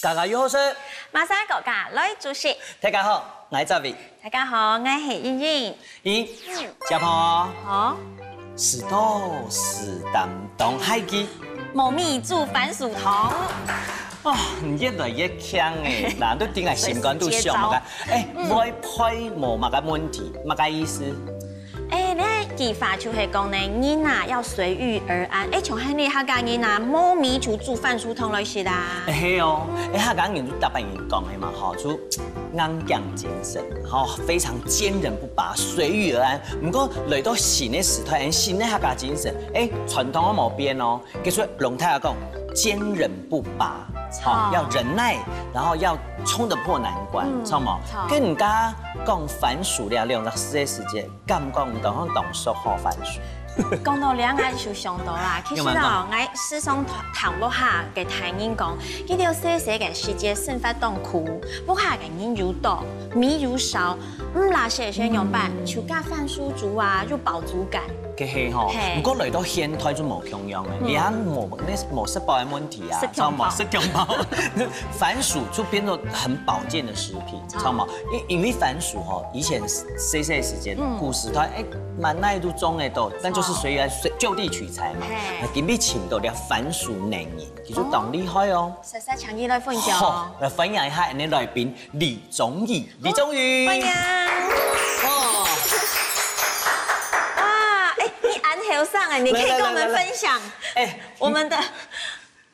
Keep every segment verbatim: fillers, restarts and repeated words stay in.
大家有好食，馬上國家來煮食。大家好，𠊎係澤偉。大家好，𠊎係英英。咦，小朋友，好。時到時擔當，還記無？米煮番薯湯。哦，你越來越強哎，難得頂下心肝都想麼个？哎，會配無麼个問題，麼个意思？ 哎，這句話就係講呢，人啊要隨遇而安。哎，像𠊎俚客家人啊，無米就煮番薯湯來食啦。哎，係哦，哎，客家人就特別人講个嘛，吼，就硬頸精神，吼，非常堅韌不拔，隨遇而安。毋過來到新个時代，新个客家精神，哎，傳統都無變哦。 其實龍太阿講，堅忍不拔，好，要忍耐，然後要衝得破難關，著無？著。跟人家講番薯了，兩個四个時節，感覺毋到，好像當熟好番薯。講到這，𠊎就想到啦，其實哦，𠊎時常聽屋下个大人講，佢兜細細个時節生活當苦，屋下个人又多，米又少，毋罅食个時節仰般，就加番薯煮啊，有飽足感。 个係吼，毋過來到現代就無共樣了，你還無，那無食飽个問題啊，食中飽。著無？食中飽，番薯就變做很保健的食品，著無？因，因為番薯吼，以前細細時節，古時代，哎，滿哪都種得到，但就是隨緣，隨，就地取材嘛。哎，今日請到了番薯能人，佢就當厲害哦。煞煞請佢來分享哦。好，來分享一下，𠊎等來賓 李宗宇，李宗宇。歡迎。哦。哇，哎，你恁後生哎，你可以跟我們分享，哎，我們的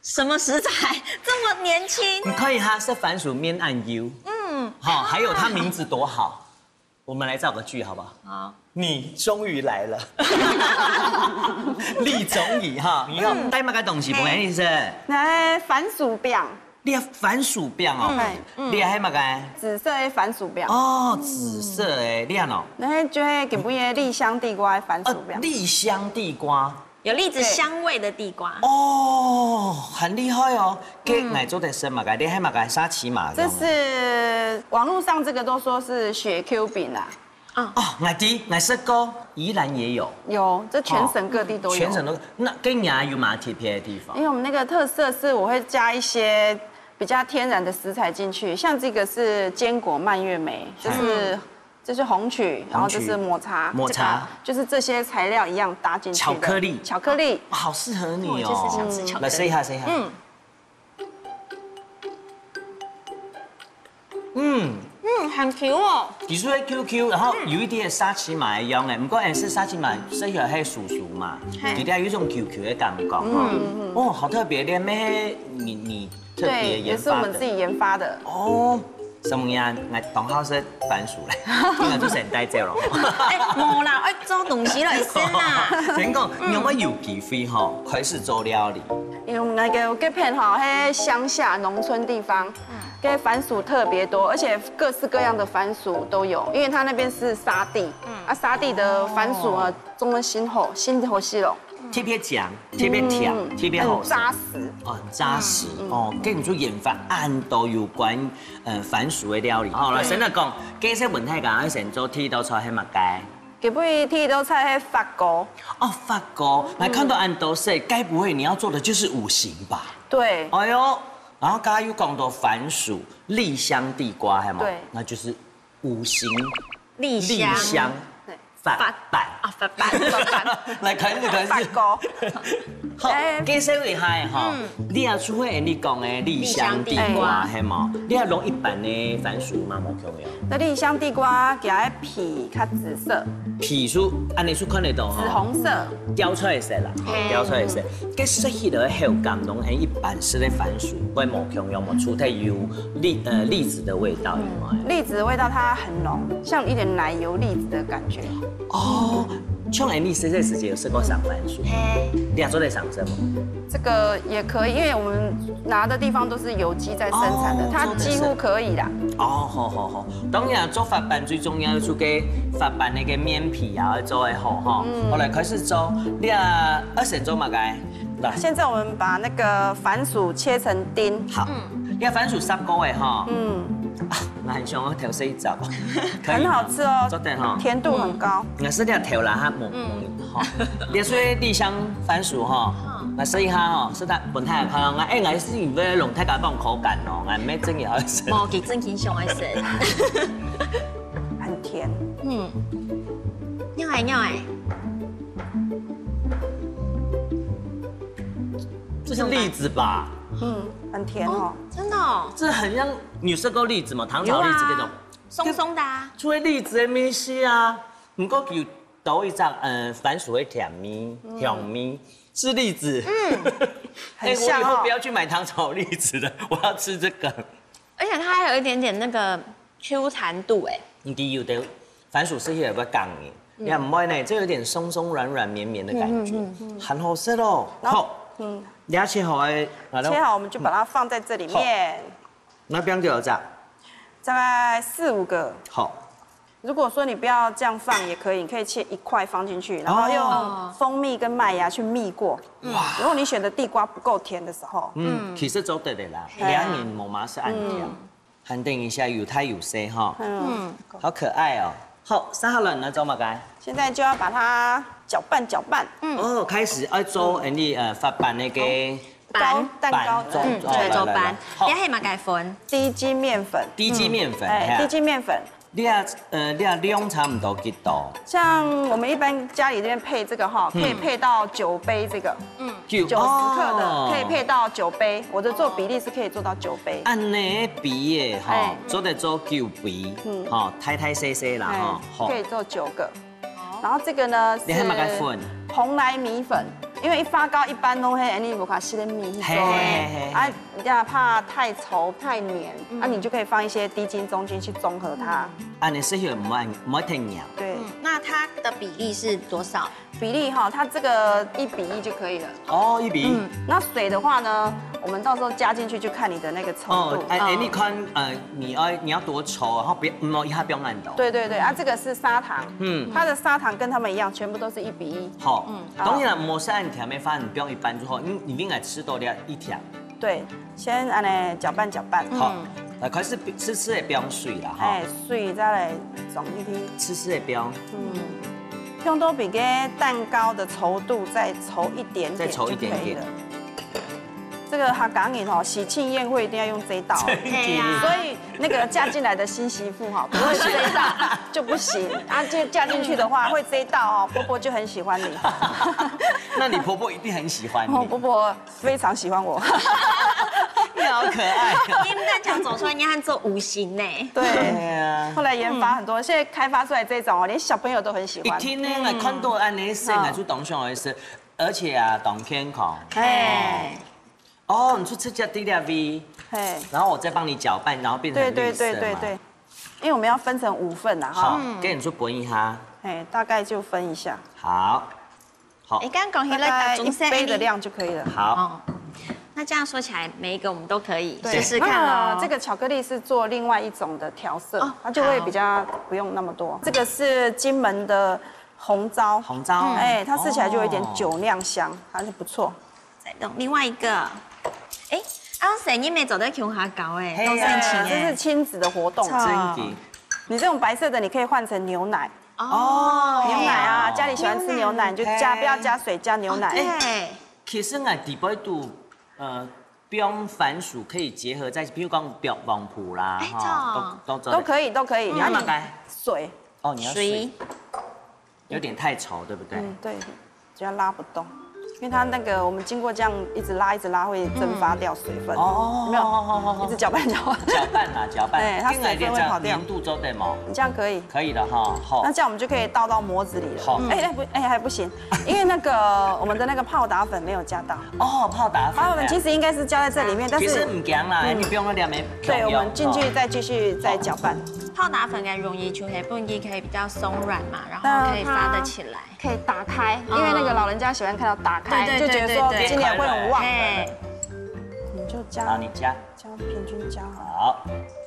什麼食材這麼年輕？你看一下，這番薯面恁幼，嗯，好，還有它名字多好，我們來造個句好不好？好。 你終於來了。李宗宇哈，你好，帶麼个東西分𠊎食？來，番薯餅。你番薯餅哦，你係麼个？紫色个番薯餅。哦，紫色个，你看哦。該就係今晡日个栗香地瓜个番薯餅。哦，栗香地瓜。 有栗子香味的地瓜。哦，很厲害哦。該𠊎做得食麼个？你係麼个沙琪瑪？這是網路上這個都說是雪Q餅啦。哦，𠊎知，𠊎食過，宜蘭也有。有，這全省各地都有。全省都，那跟你有蠻特別的地方。因為我們那個特色是我會加一些比較天然的食材進去，像這個是堅果蔓越莓，就是這是紅麴，然後這是抹茶，抹茶，就是這些材料一樣搭進去的。巧克力，巧克力，好適合你哦。我就是想吃巧克力。來試一下，試一下。嗯，嗯，嗯，很Q哦。其實會Q Q，然後有一點沙琪瑪一樣誒，不過也是沙琪瑪，吃起來很酥酥嘛，有點有一種Q Q的感覺哈。哦，好特別，連咩你你特別研發的。對，也是我們自己研發的。哦。 什麼呀？𠊎當好食番薯咧，今日就先帶走咯。哎，無啦，愛做東西來食啦。先講，你有沒有機會吼，開始做料理？因為𠊎个屋下吼，係鄉下農村地方，該番薯特別多，而且各式各樣的番薯都有，因為它那邊是沙地，啊，沙地的番薯啊，種得真好，真好食咯。 特別靚，特別甜，特別好食。很扎實。哦，很扎實哦，跟你說研發恁多有關呃番薯的料理。好，來，先來講，這些問題，剛剛先做第一道菜係麼个？今晡日第一道菜係發糕。哦，發糕，來看到恁多色，該不會你要做的就是五辛吧？對。哎呦，然後剛剛又講到番薯、栗香、地瓜，係嗎？對。那就是五辛栗香。栗香。 对，发粄。啊，发粄，发粄。来，开始，开始。好，介绍一下哈，你也出会你讲的李香地瓜，系吗？你也用一般的番薯嘛，无共样。那李香地瓜，佢个皮较紫色，皮是按呢是看得到哈，紫红色。雕出来色啦，雕出来色。个食起来口感，同一般食的番薯会无共样，无除忒有栗呃栗子的味道以外。栗子的味道它很浓，像一点奶油栗子的感觉。哦，像你細細时节有食过生番薯？嘿，你也做得生食无？这个也可以，因为我们拿的地方都是有机在生产的，哦它几乎可以啦。哦，好好好，当然做发粄最重要就个发粄那个面皮啊，要做得好哈。好，来开始做，你啊，要先做么个？来，现在我们把那个番薯切成丁，好，你啊番薯煠过的哈，嗯，啊，蛮香哦，调色一汁，可以很好吃哦，做得哈，甜度很高。那是你啊调啦哈，嗯嗯，這係麗香番薯吼，來試一下吼，試下本來看，哎，𠊎係以為弄大家放口感哦，𠊎無真个好食。無，佢真經想愛食，很甜。嗯，咬哎咬哎，這是栗子吧？嗯，很甜哦。真的哦，這很像，你有吃過栗子嗎？糖炒栗子這種，鬆鬆的啊，就係栗子的味緒啊。不過有多一隻呃番薯的甜味，香味是栗子。嗯，哎，我以很像哦後不要去買糖炒栗子了，我要吃這個。而且它還有一點點那個 Q彈度哎，你知有的番薯係會較硬个，你看毋會呢，這有點鬆鬆軟軟綿綿的感覺，很好食哦。好，嗯，你要切好哎，然後切好，我们就把它放在这里面，那不要給我炸，大概四五个。好，如果说你不要这样放也可以，你可以切一块放进去，然后用蜂蜜跟麦芽去蜜过。哇！如果你选的地瓜不够甜的时候，嗯，其實做得的啦，兩人無嘛係恁甜，還等一下有大有細哈，嗯，好可愛哦。好，接下來你愛做麼个？现在就要把它搅拌搅拌，哦，開始愛做你呃發粄那個糕蛋糕做嗯，做做粄，好你係麼个粉？低筋面粉，低筋面粉，哎，低嘿，筋面粉。你啊呃你啊量差不多幾多？像我们一般家里这边配这个哈，可以配到九杯这个，九九十克的哦可以配到九杯。我的做比例是可以做到九杯。按呢比个吼哎，做得做九杯，吼，大大細細啦吼，哎，好可，以做九个。然后这个呢是你還買个粉？蓬莱米粉，因为发糕一般都会，哎，你无卡西的米去做嘿嘿嘿嘿啊，你这样怕太稠太黏，那你就可以放一些低筋中筋去中和它。按呢食起來毋會毋會忒黏。对，那它的比例是多少？比例哈，它这个一比一就可以了。哦，一比。嗯，那水的话呢，我们到时候加进去就看你的那个稠度。，哦哎哎，你看，呃，你要你要多稠，然後不要，嗯，一下不要按到。对对对，啊，这个是砂糖，嗯，它的砂糖跟它们一样，全部都是一比一。好，好當然啦，無係恁甜个話，你不用一般就好，因為你應該吃到了一甜。对，先按呢搅拌搅拌。好，來開始試試个放水啦哈哎，，水再来种一滴。試試个放。嗯，用多比个蛋糕的稠度再稠一点点再稠一点点就可以了。这个客家人哦，喜庆宴会一定要用这一道哦。对呀所以那个嫁进来的新媳妇哈，不会这一道就不行啊，就嫁进去的话会这一道哦，婆婆就很喜欢你。那你婆婆一定很喜歡哦，你。婆婆非常喜欢我。你好可愛哦。你们在讲走出来，你还做五行呢。对，對啊。后来研发很多，现在开发出来这种哦，连小朋友都很喜欢。一聽呢，我看到按呢食，我就當想愛食，而且啊，當健康。哎，哦，你就直接滴下去，嘿，然後我再幫你攪拌，然後變成对对綠色嘛。对对对，因为我们要分成五份啦哈，好，跟你說分一下。哎，大概就分一下，好，好哎，，剛剛講起大概來，一杯的量就可以了。好。哦，那这样说起来，每一个我们都可以对试试看哦。那这个巧克力是做另外一种的调色哦，它就会比较不用那么多。这个是金门的红糟，紅糟，哎，它吃起来就有一点酒酿香，还是不错。再弄另外一个，哎，阿生你没走在琼霞搞哎，嘿都是很哎情哎这是。亲子的活动。错真的。你这种白色的，你可以换成牛奶，哦牛奶啊，家里喜欢吃牛奶，你就加，牛奶不要加水，加牛奶。对，其實我底背肚，呃，放番薯可以結合在一起，比如講放黃瓠啦，哎哈，這都都都可以，都可以。你要那哪个？水，哦，你要水，水，有點太稠，對不對？嗯，对，只要拉不动，因为它那个我们经过这样一直拉一直拉，会蒸发掉水分。哦有没有？哦哦哦一直搅拌搅拌。攪拌啦，攪拌，哎它水分會跑掉跟來這樣黏度做得嗎？你这样可以。可以了哈，好那。这样我们就可以倒到模子里了。好哎，哎不，哎还不行，因为那个我们的那个泡打粉没有加到。哦，泡打粉。泡打粉其实应该是加在这里面，但是其實毋驚啦，你不用那兩枚。对，我们进去再继续再搅拌。泡打粉个容易就係本身可以比较鬆軟嘛，然后可以發得起來。可以打开，因为那个老人家喜欢看到打开，对对就觉得说对对对今年会很旺。哎，你就然后加你加，加平均加好。好，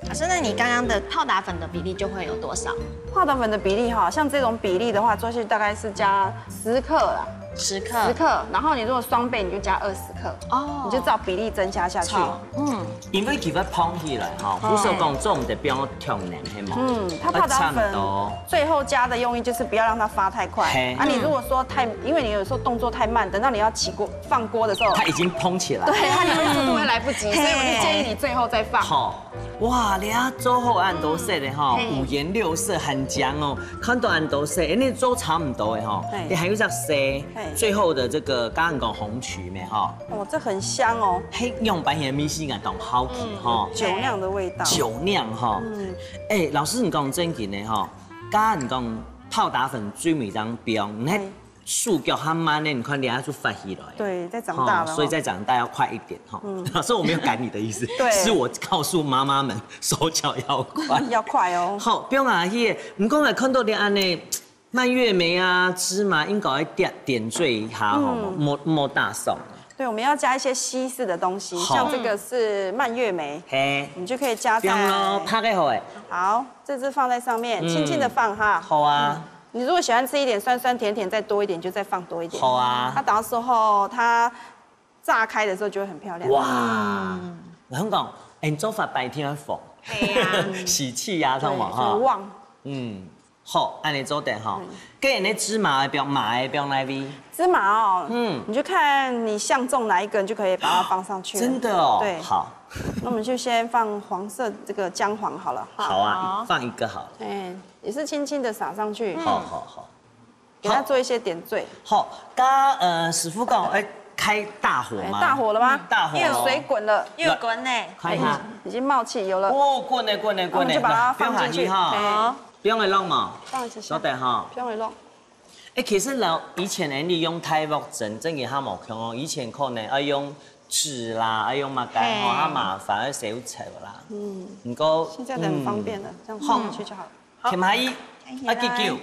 老師，那你剛剛的泡打粉的比例就會有多少？泡打粉的比例哈，像这种比例的话，做下去大概是加十克啦。十克。十克，然后你如果双倍，你就加二十克，哦，你就照比例增加下去。好，嗯，因為佢會膨起來吼，哦，不是講做毋得放忒黏，係無？嗯，它怕打粉，差不多。最後加的用意就是不要讓它發太快。嘿，啊，你如果說太，因為你有時候動作太慢，等到你要起锅放锅的時候，它已經膨起來。對，它流的速度會來不及，所以我就建議你最後再放。好。 哇，你啊，做好恁多色的吼，五顏六色，很靚哦。看到恁多色，哎，你做差不多的吼，你還有隻色，最後的這個，剛剛講紅麴咩吼？哦，這很香哦。嘿，用白甜米線啊，當好吃吼。酒釀的味道。酒釀吼。嗯，哎，老師，你講正經的吼，剛剛你講泡打粉最尾張標，你看 手腳較慢呢，你看你還就發起來。對，在長大了吼。所以在長大要快一點吼。老師，我沒有趕你的意思，對，是我告訴媽媽們手腳要快。要快哦。好，不用啊，嘿，你講來看到你恁呢，蔓越莓啊、芝麻應該要點點綴一下吼，莫莫打爽。對，我們要加一些稀釋的東西，好，像這個是蔓越莓，嘿，你就可以加在，放咯，拍个好哎。好，這支放在上面，輕輕的放哈。好啊。 你如果喜歡吃一點酸酸甜甜，再多一點就再放多一點。好啊。它到時候它炸開的時候就會很漂亮。哇，我跟你講，哎，你做法白天會紅，嘿啊，喜氣呀，對，什麼哈？所以旺。嗯，好，恁呢做得哈。跟你那芝麻的不要，麻的不要那位。芝麻哦，嗯，你就看你相中哪一个，你就可以把它放上去了。真的哦，对，好。那我们就先放黄色这个姜黄好了哈。好啊，放一个好了。哎， 也是轻轻的撒上去，好好好，给它做一些点缀。好，剛剛呃師傅講，哎，開大火嗎？哎，大火了嗎？大火了，有水滾了，有滾呢，看一下，已经冒气有了。哦，滾了滾了滾了，那我们就把它放进去，不用下去哈，哎，不用來弄嘛，放一下下，稍等哈，不用來弄。哎，其實老以前人利用大鑊蒸，真个較無共哦，以前可能要用紙啦，要用麼个吼，較麻煩，要燒柴啦。嗯，不過現在的很方便了，這樣放下去就好了。 好，添下去，啊，幾久？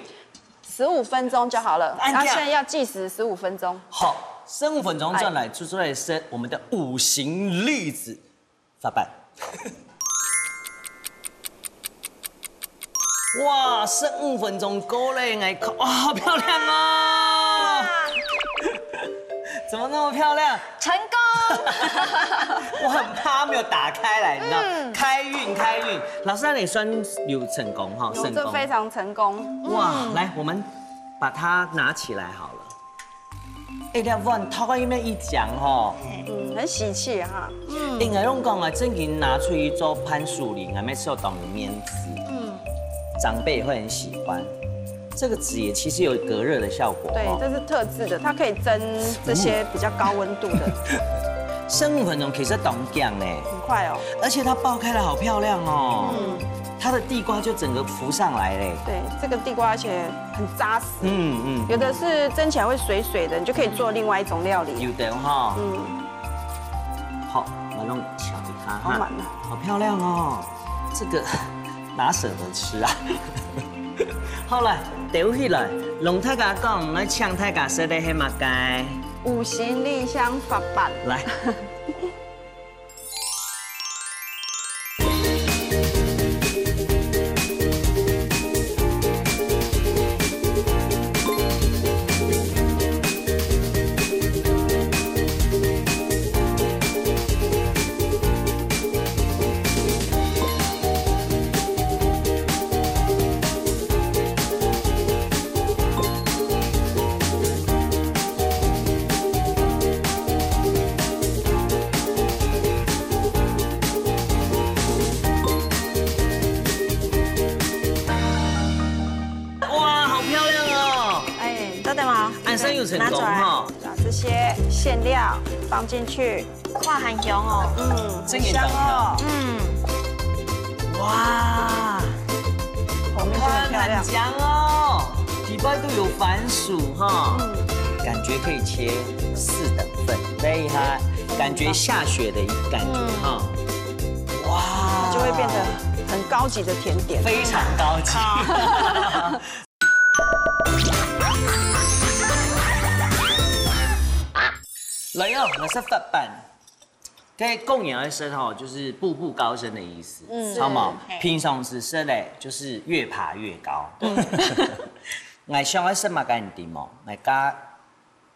十五分鐘就好了，然後現在要計時十五分鐘。好，十五分鐘轉來，就出來是我們的五行栗子發辦。哇，十五分鐘過了，來看，哇，好漂亮哦！怎麼那麼漂亮？ 成功！我很怕沒有打開來，你知道？開運，開運。老師，那你算有成功哈？有，這非常成功。哇，來，我們把它拿起來好了。哎，這碗頭啊，有沒有一講吼？嗯，很喜氣哈。應該用講啊，正經拿出去做伴手禮，還沒吃到當有面子。嗯，長輩也會很喜歡。 這個紙也其實有隔熱的效果哦。對，這是特製的，它可以蒸這些比較高溫度的。十五分鐘其實當靚呢，很快哦。而且它爆開了，好漂亮哦。嗯，它的地瓜就整個浮上來嘞。對，這個地瓜而且很扎實。嗯嗯，有的是蒸起來會水水的，你就可以做另外一種料理。有的哈。嗯，好，我弄攪一下哈。好滿啊，好漂亮哦。 這個哪捨得吃啊？好啦，鬥起來，同大家講，𠊎請大家食个係麼个？五行栗香發辦。來。 哇，好漂亮哦！哎，做得嗎？恁樣有成功哈。拿出來，把這些餡料放進去。 哇，很香哦。嗯，真的很香哦。嗯，哇，紅的就很漂亮。看，很香哦，底背都有番薯哈，嗯，感覺可以切四等份，厲害，感覺下雪的感覺哈。嗯，哇，就會變得很高級的甜點。非常高級。好。 來哦，𠊎食發辦。該講人食吼，就是步步高升的意思，嗯，好無？是，嘿。平常時食咧，就是越爬越高。嗯。𠊎想愛食麼个你知無？𠊎加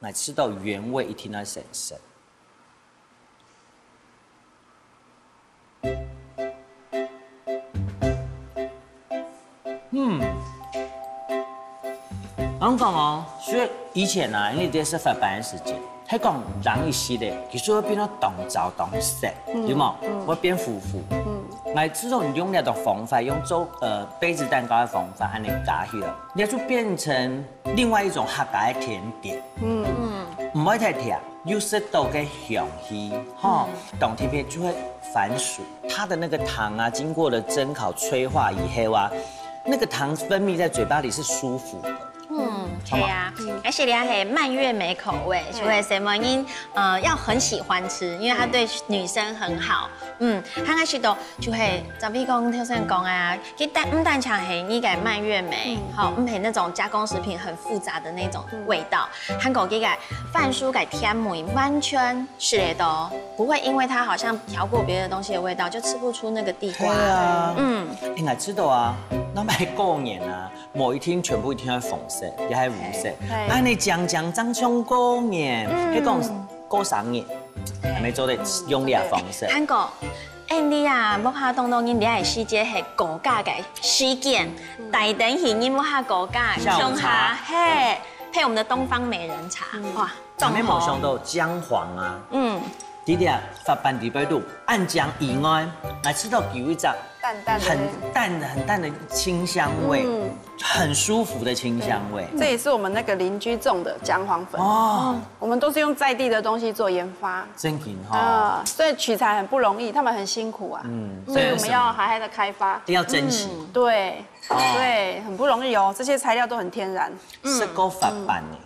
來試著原味一定愛先食。嗯，恁講哦，所以以前啊，因為這係發粄个時節，係講冷一息个，其實會變到當燥當澀，對無？會變糊糊。嗯，來試著你用這種方法，用做呃杯仔蛋糕个方法，恁樣加起來，你就變成另外一種客家个甜點。嗯，毋會太甜，又食到个香氣，吼，當特別就係番薯，它的那個糖啊，經過了蒸烤催化以後啊，那個糖分泌在嘴巴裡是舒服的。嗯，對啊，而且它還蔓越莓口味，就會什麼因呃要很喜歡吃，因為它對女生很好。嗯，它那些都就會，照比講頭先講啊，其實但毋單淨係你个蔓越莓，吼，毋係那種加工食品很複雜的那種味道，還有這個番薯个甜味完全係來的哦，不會因為它好像調過別的東西的味道，就吃不出那個地瓜。對啊，嗯，應該知道啊，那麼過年啊， 無一定全部一定愛紅色，也係烏色。係。恁樣靚靚正像過年，係講過生日，還無做得用這个方式。還過，哎，你啊，屋下當多人，你个時節係高價个時間，帶等去你屋下高價，下午茶。共下，嘿，配我們的東方美人茶，哇，還無想到薑黃啊，嗯，弟弟啊，發粄裡背肚，恁薑以外，還試著有一隻淡淡的很淡的很淡的清香味，嗯，很舒服的清香味。這也是我們那個鄰居種的薑黃粉哦，我們都是用在地的東西做研發。真緊哈。啊，所以取材很不容易，他們很辛苦啊。嗯，所以我們要好好的開發，要珍惜。對，對，很不容易哦，這些材料都很天然。食過發粄呢，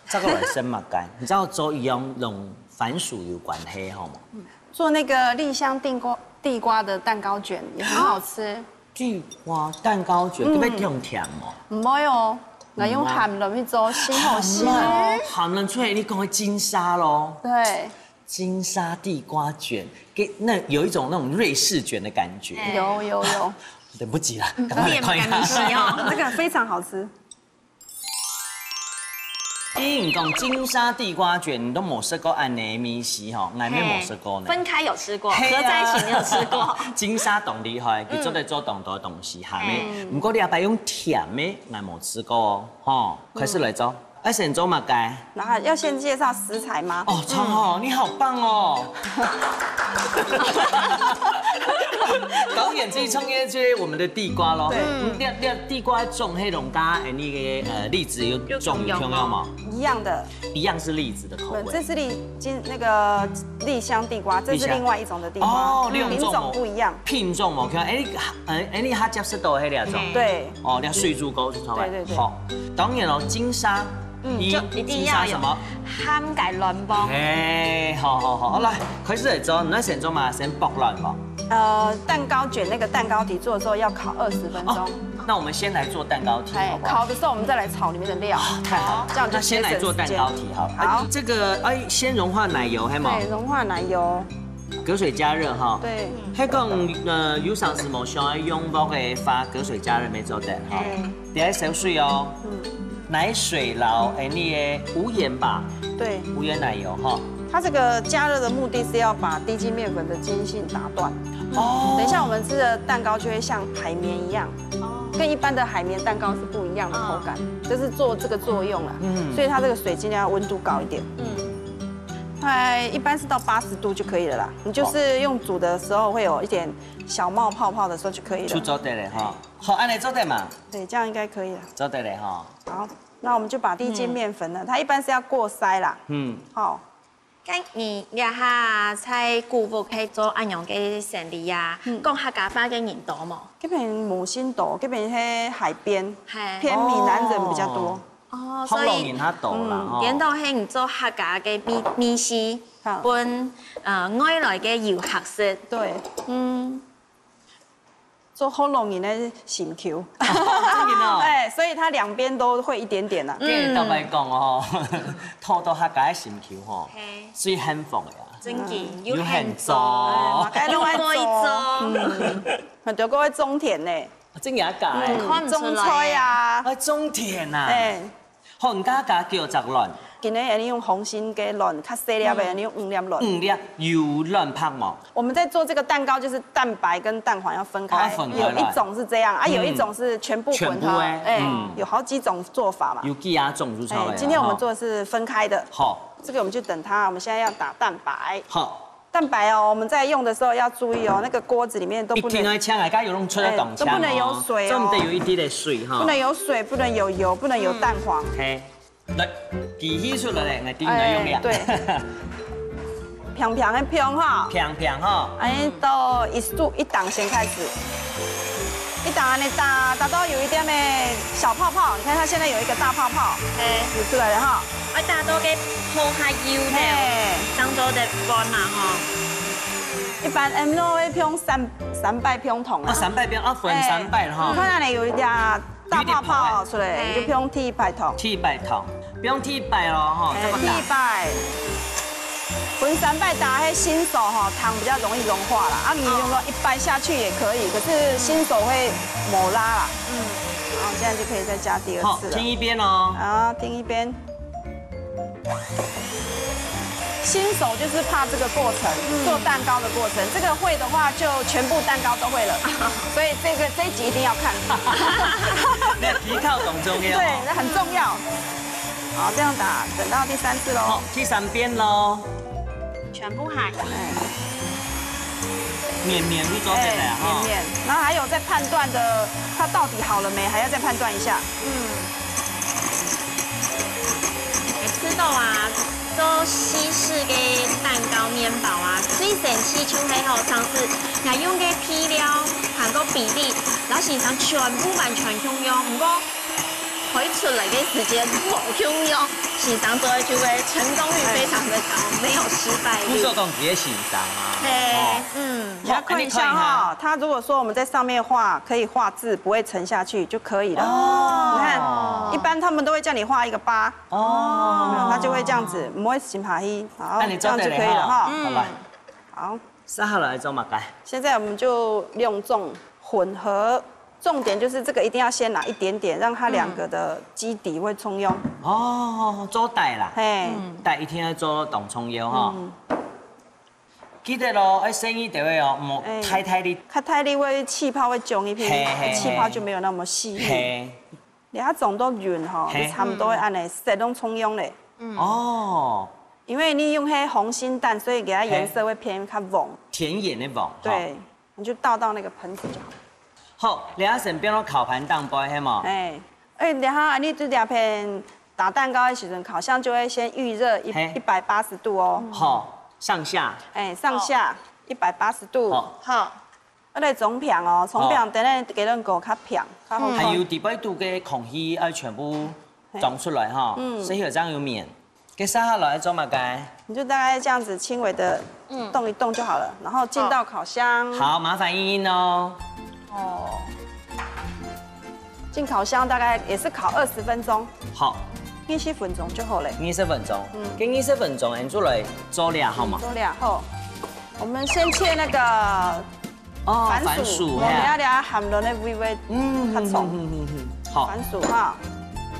再過來食麼个？你知道做一樣同番薯有關係，好嗎？做那個栗香地瓜地瓜的蛋糕捲也很好吃。 地瓜蛋糕捲，特別用甜哦。毋會哦，𠊎用鹹卵去做，先好食哦。鹹卵出來，你講个金沙咯。對，金沙地瓜捲，給那有一種那種瑞士捲的感覺。有有有，等不及了，趕快來看一下。哦，那個非常好吃。 聽講金沙地瓜捲，你都無食過恁樣个味緒吼，𠊎也無食過呢。分開有吃過，合在一起沒有吃過。金沙當厲害，佢做得做當多東西哈。毋過你阿爸用甜个，𠊎無食過哦，吼。開始來做，愛先做麼个？然後要先介紹食材嗎？哦，超好，你好棒哦。導演最重要就是我們的地瓜咯。對，你你地瓜種係農家，哎，那個呃栗子有種有共樣嗎？ 一樣的，一樣是栗子的口味。這是栗金那個栗香地瓜，這是另外一種的地瓜，哦，品種不一樣。品種無共樣，哎，你哎，你較接觸到的那種。對，哦，那水煮糕是出來。對對對，好，當然咯，金沙，嗯，就一定要有金沙什麼？鹹个卵黃。哎，好好好，好來，開始來做，你愛先做麼个？先剝卵無？呃，蛋糕捲那個蛋糕底做的時候要烤二十分鐘。 那我們先來做蛋糕體，哎，好不好？烤的時候我們再來炒裡面的料。太好了，這樣就節省時間。那先來做蛋糕體好了。好，這個哎，先融化奶油，係無？對，融化奶油。隔水加熱哈。對。還講呃，有上次無想要用鑊个話，隔水加熱也做得哈。對。等下燒水哦。嗯。奶水撈，哎，你个無鹽吧？對。無鹽奶油哈。它這個加熱的目的是要把低筋麵粉的筋性打斷。哦。等一下我們吃的蛋糕就會像海綿一樣。 跟一般的海綿蛋糕是不一樣的口感，就是做這個作用啦。嗯，所以它這個水盡量要溫度高一點。嗯，它一般是到八十度就可以了啦。你就是用煮的時候會有一點小冒泡泡的時候就可以了。就做得了哈。好，恁樣做得嘛？對，這樣應該可以了。做得了哈。好，那我們就把第一筋麵粉呢，它一般是要過篩啦。嗯，好。 該你這下在古屋係做恁樣个生理啊？講客家話个人多無？這邊無甚多，這邊係海邊，偏閩南人比較多。哦，所以福佬人較多啦，吼。顛倒係你做客家个美美食，分呃外來个遊客食。對，嗯。 做福佬人个心臼。真的哦。哎，所以它兩邊都會一點點啊。跟你坦白講哦，討到客家个心臼吼，最幸福个啊。真的，有閒做。哎，嘛該攏愛做。嗯，很多个會種田呢。真的假的？看毋出來。種菜啊。啊，種田啊。哎。 好，你剛剛加幾隻卵？今日恁樣用紅心个卵，較細粒个，嗯。恁樣用五粒卵。五粒有卵白無？我們在做這個蛋糕，就是蛋白跟蛋黃要分開，哦，要分開來。有一種是這樣，啊，嗯。有一種是全部混合，全部欸，哎，嗯。有好幾種做法嘛。有幾啊種就差不多，哎，今天我們做的是分開的。好。這個我們就等它，我們現在要打蛋白。好。蛋白哦，我們在用的時候要注意哦，那個鍋子裡面都不能，一定要請大家有用出來當香哦，哎，都不能有水哦。做毋得有一滴的水哈。不能有水，不能有油，不能有蛋黃。嗯。嘿。 來，機器出來咧，𠊎知你用了。哎，對。平平个平哈。平平哈。哎，到一度一檔先開始，一檔恁樣打，打到有一點的小泡泡，你看它現在有一個大泡泡，哎。有出來了哈。愛打到該泡較幼个，哎。當做个粉嘛吼。一般M O會用三三擺平桶啊。哦，三擺平啊，分三擺哈。哎，你看那裡有一點 大泡泡出來，有一點泡泡。你就放鐵白糖。鐵白糖，放鐵白咯，吼，哎，這麼大。鐵白。分三擺打，該新手吼，糖比較容易融化啦。啊，你用到一擺下去也可以，可是新手會無拉啦。嗯。好，現在就可以再加第二次了。好，聽一遍哦。好，聽一遍。 新手就是怕這個過程，嗯。做蛋糕的過程，這個會的話就全部蛋糕都會了。所以這個，這一集一定要看。那皮靠懂中間哦。對，那很重要。好，這樣打，等到第三次咯。好，第三遍咯。全部還。哎。綿綿就做得了哈。哎，綿綿。然後還有在判斷的，它到底好了沒，還要再判斷一下。嗯。 知道啊，做西式个蛋糕、麵包啊，最神奇就係吼，常時𠊎用个配料，還過比例，摎先生全部完全共樣，毋過開出來个時間無共樣，先生做个就會成功率非常的高，沒有失敗率。不是講別个先生啊，嘿，哦。嗯。你要看一下哈，好，那你看一下。它如果說我們在上面畫，可以畫字，不會沉下去就可以了。哦。你看，一般他們都會叫你畫一個八， 哦。有沒有？它就會這樣子，毋會沉下去，好，那你做得了哈。這樣就可以了哈。嗯。好來。好。接下來做麼个？現在我們就兩種混合，重點就是這個一定要先拿一點點，讓它兩個的基底會充沛。哦，做底啦。嘿。嗯。底一定要做當充沛哈。嗯。記得咯，愛細義兜仔哦，莫，哎，太大力。較大力會氣泡會衝入去，嘿，嘿，氣泡就沒有那麼細膩。嘿。 你愛裝到勻吼，嘿。你差不多會恁樣，色攏重樣咧。哦。因為你用該紅心蛋，所以佢个顏色會偏較黃。嘿。甜一點的黃，對，吼。你就倒到那個盆子就好。好，你愛先放到烤盤頂背，係無？哎，哎，然後你這兩片打蛋糕的時陣，烤箱就會先預熱一，嘿。一百八十度哦。好，上下。哎，上下一百八十度。好。好。 愛來裝平哦，裝平，哦。等下雞卵糕較平，較好看。還有底背肚个空氣愛全部裝出來哈，嗯。所以有這樣有綿。接下來做麼个？你就大概這樣子輕微的動一動就好了，嗯。然後進到烤箱。好，麻煩茵茵哦。哦。進烤箱大概也是烤二十分鐘。好。二十分鐘就好了。二十分鐘，嗯。該二十分鐘，𠊎等就來做了，好嗎？做了，好。我們先切那個 哦，番薯，番薯，我們要給它含卵的微微嗯，較重。嗯，嗯，嗯，嗯，好。番薯哈。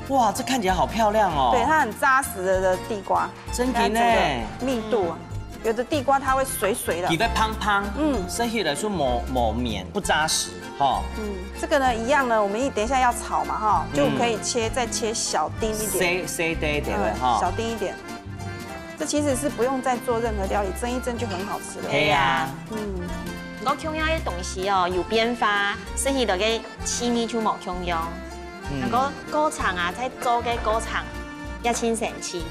哇，這看起來好漂亮哦。對，它很扎實的地瓜。真的呢。你看整個密度啊，有的地瓜它會水水的。裡面胖胖，嗯。吃起來是無，無綿，不扎實，哈。嗯，這個呢，一樣呢，我們一，等一下要炒嘛，哈，就可以切，嗯。再切小丁一點。細，細丁一點的，嗯，哈。小丁一點。 這其實是不用再做任何料理，蒸一蒸就很好吃了。係啊。嗯。毋過共樣个東西哦，有變化，食起來个滋味就無共樣。嗯。毋過過程啊，在做个過程也真神奇。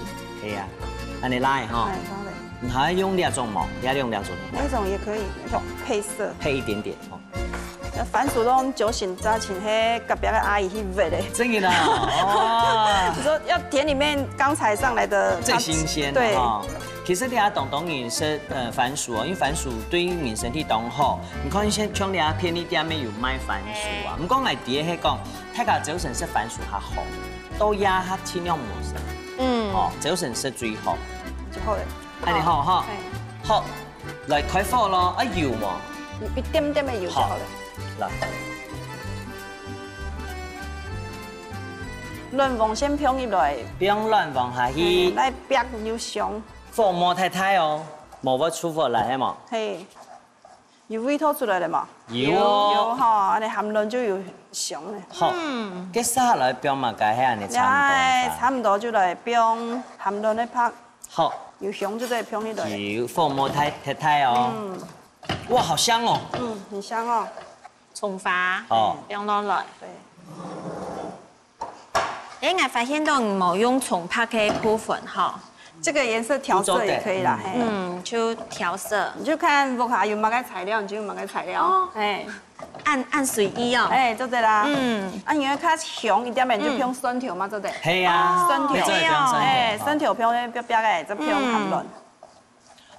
係啊，恁樣來吼。哎，當然。你還要用這種無？你要用這種無？哪種也可以，用配色。配一點點哦。 那番薯都九醒早起，嘿，隔壁个阿姨去挖的。真的啊？哇！你說要田裡面剛採上來的，最新鮮的，對。哈。其實你也當當然食，呃，番薯哦，因為番薯對人身體當好。你看，像，像你啊，便利店也有賣番薯啊。哎。毋過𠊎知係講，大家朝晨食番薯較好，到夜下盡量毋好食。嗯。哦，朝晨食最好。就好了。恁樣好哈。哎。好，來開火咯，啊，油無？一點點的油就好了。好。 來。卵黃先放入來，放卵黃下去，來煏又香。火莫太大哦，無會出火來，係無？嘿，有味道出來了嘛？有哦有哈，恁樣鹹卵就有香了。好，接下來放麼个係恁樣呀，差差不多就來放鹹卵个白，不多。好，有香就再放入來。有火莫太太大哦。哇，好香哦。嗯，很香哦。蔥花，哦放落來。對，哎，我發現到你無用蔥白个部分哈，這個顏色調色也可以啦，嘿。嗯，就調色。你就看屋下有麼个材料，你就用麼个材料。哦哎，恁恁隨意哦。哎，做得啦。嗯，啊，你愛較香一點，你就放蒜頭嘛，做得。係啊，蒜頭你做得放蒜頭。哎，蒜頭放在邊邊个，再放鹹卵。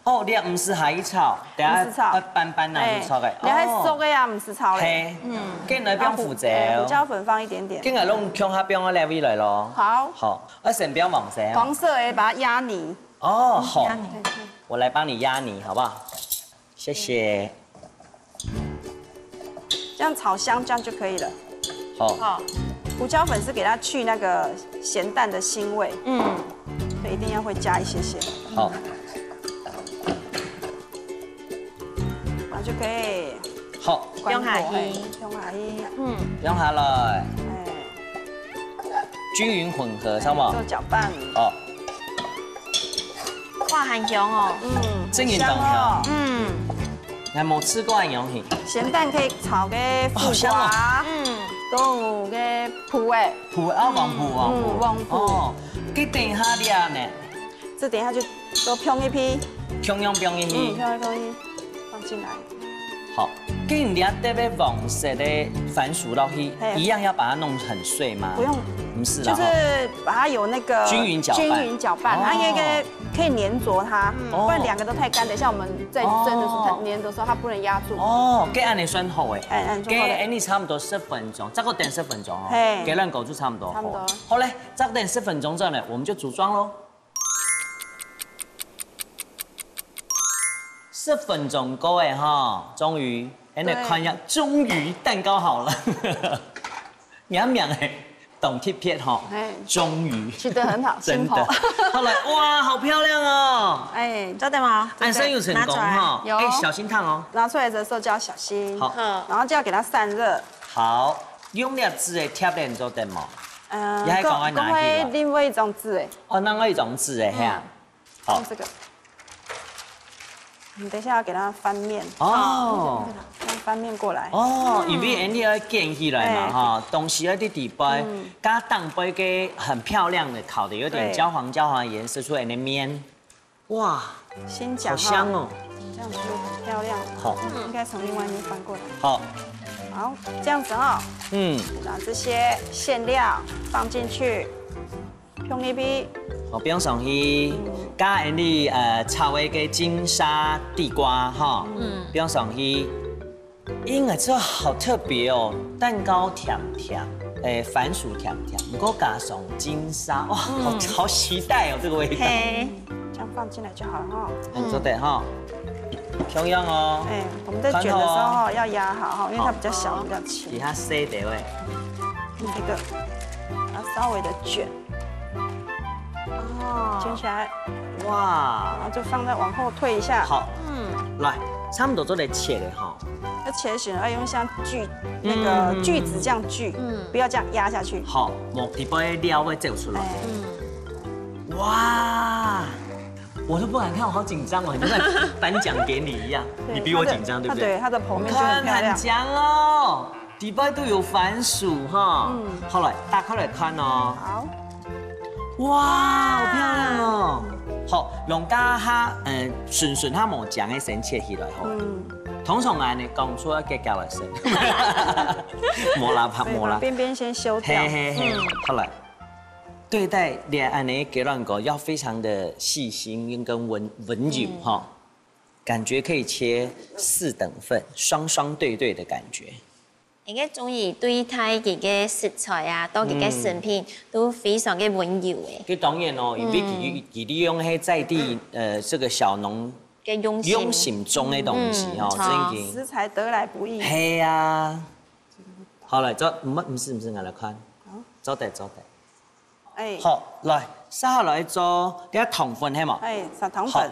哦，你毋係下去炒，等下毋係炒要煸煸拿去炒个。哎，你還熟哦，个呀，毋係炒嘞。係，跟來放胡椒哎，胡椒粉放一點點。跟來用共下放个料理來咯。好，好，要先放黃色哦。黃色的把它壓泥。哦，好壓泥，我來幫你壓泥，好不好？謝謝。這樣炒香，這樣就可以了。好，好，胡椒粉是給它去那個鹹淡的腥味，嗯，所以一定要會加一些些，好，然後就可以好，關火，放下去哎，放下去，嗯，放下來，哎，均勻混合，知道嗎做？攪拌，哦，哇，很香哦。嗯，真的很香哦。嗯，還無試過恁樣去。鹹蛋可以炒个苦好香哦瓜，嗯，都有个脯哎，脯啊，黃脯，黃脯，嗯黃脯哦，給等一下料呢。這等一下就都放一批，共樣放入嗯，去。放一批放進來。好，跟你這特別黃色的番薯落去，嘿一樣要把它弄很碎嗎？不用，不是啦，就是把它有那個均勻攪拌均勻攪拌，它應該可以黏着它，哦不然兩個都太乾，等一下我們在蒸的時候，哦它黏的時候它不能壓住。哦，該恁樣算好誒。哎，哎，該恁樣差不多十分鐘，再過等十分鐘哦。嘿該卵糕就差不多好。差不多好嘞，再等十分鐘之後呢，我們就組裝嘍。十分鐘過誒哈，終於，恁樣看一下，終於蛋糕好了。你看名誒，當特別哈，哎，終於。取得很好，真的。辛苦。好了，哇，好漂亮哦！哎，做得嗎？恁樣有成功哈，有哎，小心燙哦。拿出來的時候就要小心。好，然後就要給它散熱。好，用這紙誒貼等做得無？嗯你還講愛拿去啊講另外一張紙哎，哦，另外一張紙誒，嘿啊。好用，這個。你等一下要給它翻面，哦，要翻面過來。哦，因為恁樣愛捲起來嘛哈，東西愛在底背，加頂背个很漂亮的，烤得有點焦黃焦黃的顏色出來的面，哇，先講哈，好香哦。這樣子就很漂亮。好，應該從另外一面翻過來。好，好，這樣子哈，嗯，把這些餡料放進去，用一批，好，放上去，加恁樣呃炒个个金沙地瓜哈，嗯，放上去。應該這好特別哦，蛋糕甜甜，誒，番薯甜甜，毋過加上金沙，哇，好好期待哦，這個味道。嘿，這樣放進來就好了哈。嗯，做得哈，共樣哦。哎，我們在捲的時候哈要壓好哈，因為它比較小，比較輕。其他細的喂，這個，然後稍微的捲，捲哦，起來，哇然，後就放在往後退一下。好，嗯，來，差不多做得切了哈。要切形，要用像鋸那個鋸子這樣鋸，嗯不要這樣壓下去。好，莫底背料會走出來。哎，嗯，哇，我都不敢看，我好緊張哦，很像在頒獎典禮一樣。對你比我緊張，對不對？它的它的它的剖面就很看，漂亮很。香哦，底背都有番薯哈。嗯好來，打開來看哦。好，哇，好漂亮哦！好，用家下，嗯，順順下無將个先切起來吼。嗯，通常來呢，講出來結交來先，無啦，怕無啦。所以把邊邊先修掉。嘿嘿嘿，好來。對待戀愛呢，給亂狗要非常的細心跟溫溫柔哈，感覺可以切四等份，雙雙對對的感覺。應該中意對待佢个食材啊，到佢个成品都非常个溫柔誒。佢當然哦，因為佢佢利用係在地呃這個小農个用心，用心種个東西哦，嗯真經。食材得來不易。係啊，好來，做毋毋係毋係，𠊎來看，做得做得。哎，好，來，續下來做這糖粉係無？哎，撒糖粉，好，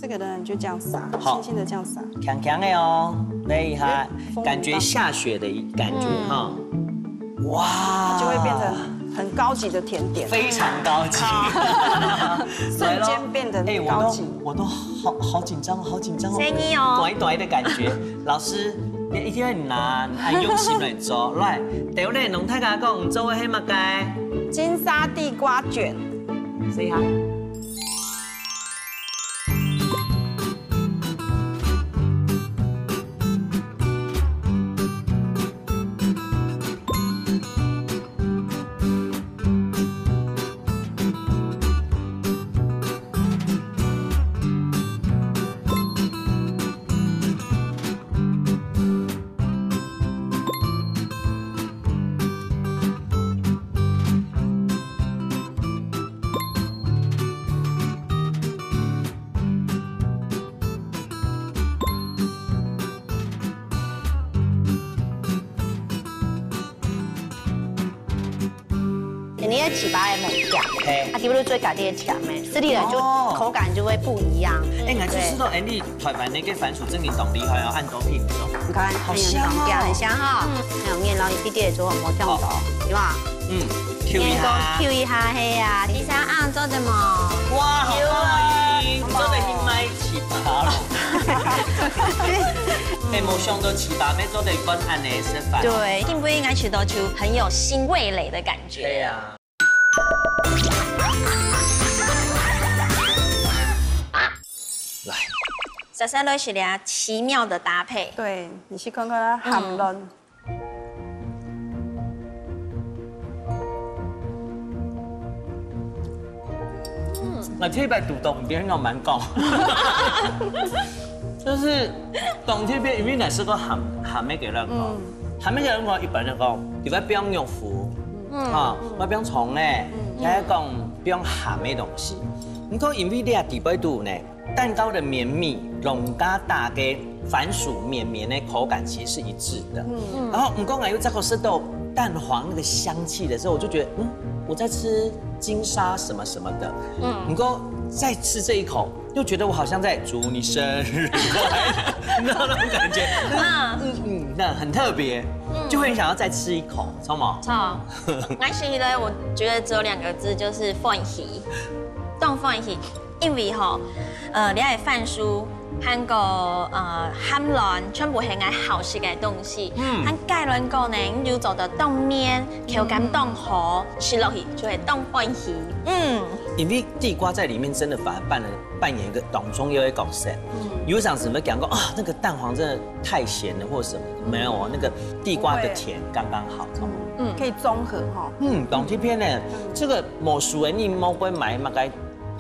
這個呢就這樣撒，好，輕輕的這樣撒，強強个哦，來一下，哎，風很大，感覺下雪的感覺哈。哇，它就會變成很高級的甜點，非常高級，啊，瞬間變得高級。哎，我都我都好好緊張，好緊張哦，細義哦，短短的感覺。老師，你一定要拿很用心來做。來，第一個，同大家講，做个係麼个？金沙地瓜捲。試一下。你个粢粑个無甜，嘿，啊，底背就做家己个甜个，所以就口感就會不一樣。哎，𠊎就知道，哎，你台灣那個番薯正經當厲害哦，恁多品種。你看，好香哦，很香哈，很有味道，一滴滴做無忒多，對吧？嗯，Q一下，Q一下，嘿呀，第三樣做得無？哇，好棒啊！你做得去賣粢粑了。哎，無想到粢粑乜做得分恁樣食法。對，並不應該吃到就很有新味蕾的感覺。對呀。來，莎莎來是這奇妙的搭配。對，你去看看它鹹卵。嗯，𠊎第一擺堵到，毋知應該蠻高。就是當特別，因為𠊎食過鹹鹹个雞卵糕，鹹个雞卵糕一般來講，裡背放肉脯，啊，會放蔥仔，也係講放鹹个東西。毋過因為這底背肚呢，蛋糕的綿密，攏佮大家番薯綿綿的口感其實是一致的。然後，毋過𠊎又再過吃到蛋黃那個香氣的時候，我就覺得，嗯，我在吃金沙什麼什麼的。嗯，毋過再吃這一口，又覺得我好像在祝你生日快樂那種感覺。嗯嗯，那很特別，就會很想要再吃一口，知道嗎？錯，但是呢，我覺得只有兩個字，就是歡喜，當歡喜。 因為吼，呃，這个番薯，還過呃鹹卵，全部係𠊎好食个東西。嗯，還雞卵糕呢，你就做得當綿，口感當好，食落去就會當歡喜。嗯，因為地瓜在裡面真的反而扮了扮演一個當重要的角色。嗯，有常時會講過啊，那個蛋黃真的太鹹了，或者什麼的，沒有哦，那個地瓜的甜剛剛好。嗯，可以綜合哈。嗯，當特別呢，這個魔術的你莫怪買那個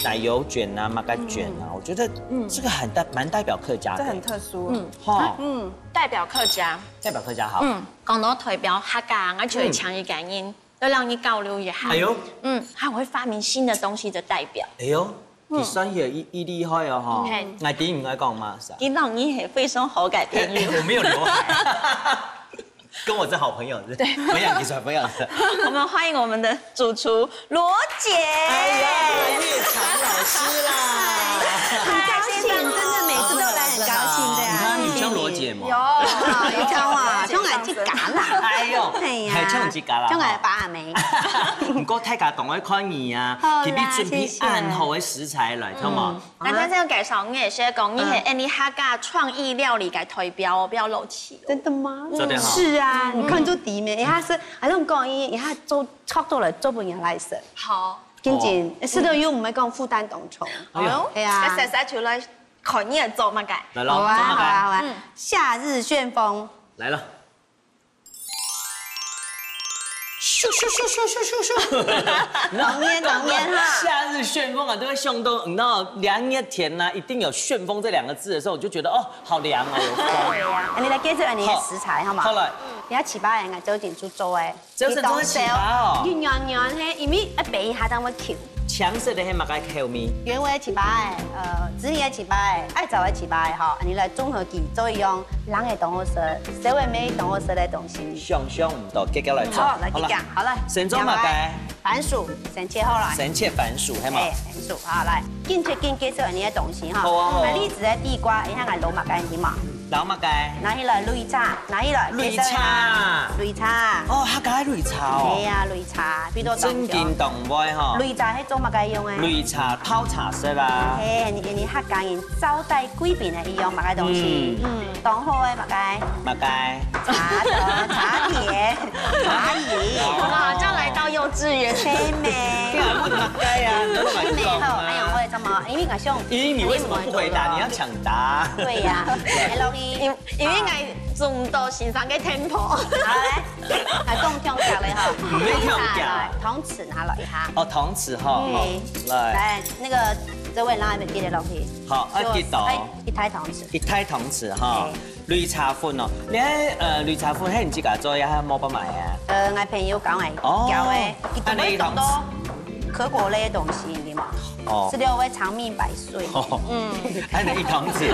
奶油捲啊，麼个捲啊，我覺得這個很代蠻代表客家的，這很特殊。嗯，哈，嗯，代表客家，代表客家好。嗯，講到代表客家，𠊎就會請一個人，要讓你交流一下。哎喲，嗯，還會發明新的東西的代表。哎喲，你算也一一厲害哦哈。嘿，𠊎知你愛講麼个。知道你係非常好个朋友。我沒有劉海。 跟我是好朋友，是不是？對，培養基出來，培養基出來。我們歡迎我們的主廚羅姐。哎呀，葉強老師啦，很高興，真的每次都來很高興的啊。你看，你像羅姐嘛。有，有像啊，像𠊎自家啦。哎喲，哎呀，還像自家啦。像𠊎爸阿妹。毋過大家當愛看你啊，好啦，特別準備恁好个食材來，好無？ 那像這樣介紹，你也是講，你係恁呢客家創意料理个代表哦，不要漏氣哦。真的嗎？做得好。是啊，你看做底咩？他是，還是講伊，他做，做到來做分人來食。好，真正，食到又毋會講負擔當重。哎喲，哎呀，該莎莎就來看你來做麼个。來咯，好啊，做麼个？好啊，好啊。嗯，夏日旋風。來了。 咻咻咻咻咻咻咻，冷天冷天哈。夏日旋風啊，都會想到，你知道，涼一天呢，一定有旋風這兩個字的時候，我就覺得哦，好涼哦，有風。對呀，你來介紹你的食材好嗎？好了，你要粢粑人啊，就緊去做哎，這是做粢粑哦，你軟軟嘿，因為要煸一下，這樣會Q。青色个係麼个口味？原味个粢粑仔，呃，紫米个粢粑仔，艾草个粢粑仔吼，恁樣來綜合佢，做一樣冷个當好食，燒个乜當好食个東西。想像毋到，繼續來做。好，來，好啦。繼續，好了。先做麼个？番薯，先切好來。先切番薯，係嘛？哎，番薯，好，來，緊切緊介紹你个東西哈。好啊，好啊。啊，栗子个地瓜，一下來摎麼个，你嘛？ 摎麼个？拿起來擂茶，拿起來。擂茶。擂茶。哦，客家擂茶哦。係啊，擂茶，比較當久。正經當會吼。擂茶係做麼个用个？擂茶泡茶色啊。係，你你客家人招待貴賓个一樣麼个東西？嗯。嗯，當好个麼个？麼个？茶頭、茶點、茶椅。我們好像來到幼稚園。係咩？對啊，問麼个啊？你都來講啊。係咩？好，哎呀，我也這麼，因為我想，因為你為什麼不回答？你要搶答。對呀，哎，老弟。 因為𠊎做毋到先生个tempo。好，來，來講暢腳个吼。毋係暢腳。湯匙來，湯匙拿來一下。哦，湯匙吼，嗯。好，來。來，那個，這位拿一杯給老弟。好，啊，就，幾多？哎，一大湯匙。一大湯匙吼，哎。擂茶粉哦，你看，呃，擂茶粉，係你自家做，也係無辦法買啊？呃，𠊎朋友教𠊎，哦。教个，佢都會講到，啊，你湯匙。可口類个東西，你嘛，哦。食了會長命百歲。哦。嗯。啊，你一湯匙。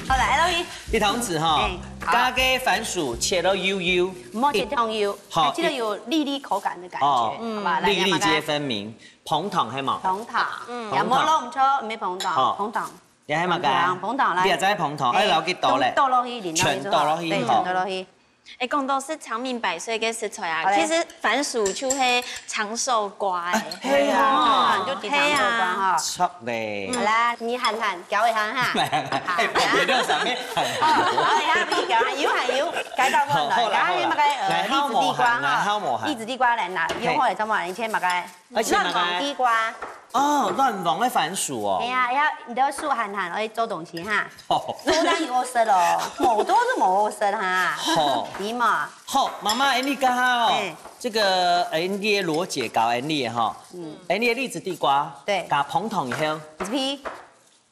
好，來，老弟。 一湯匙吼，哎，好。加个番薯切到幼幼，毋好切忒幼，好，還記得有粒粒口感的感覺，哦，嗯。好吧，來，粒粒皆分明。紅糖係無？紅糖，嗯。紅糖。也無落毋著，無紅糖，好。紅糖。也係麼个？紅糖，紅糖來。你也知紅糖，哎，哎，摎佢倒咧。倒落去，淋落去就好。全倒落去，對，好。全倒落去。哎，講到係長命百歲个食材啊，好嘞。其實番薯就係長壽瓜哎。啊，係啊。嗯，就係長壽瓜哈。係啊。著咧。好啦，你喊喊，教一下哈。哎，別个上面喊喊。哦，好，你看，你教，還有，還有，該道換來，好，好啦，剛剛那個，好啦。呃，來，栗子地瓜哈，好無閒，來，好無閒。栗子地瓜來拿，嘿。用好了，怎麼，你切麼个？而且麼个？卵黃地瓜。哦，卵黃个番薯哦。哎呀，哎呀，你都要數喊喊，哎，做東西哈。好。做當有好食哦，無都係無好食哈。好。你嘛。好，媽媽，哎，你剛剛哦，哎。這個，哎，你的羅姐教，哎，你的哈。 嗯。哎，你的栗子地瓜，對。加紅糖以後，一皮。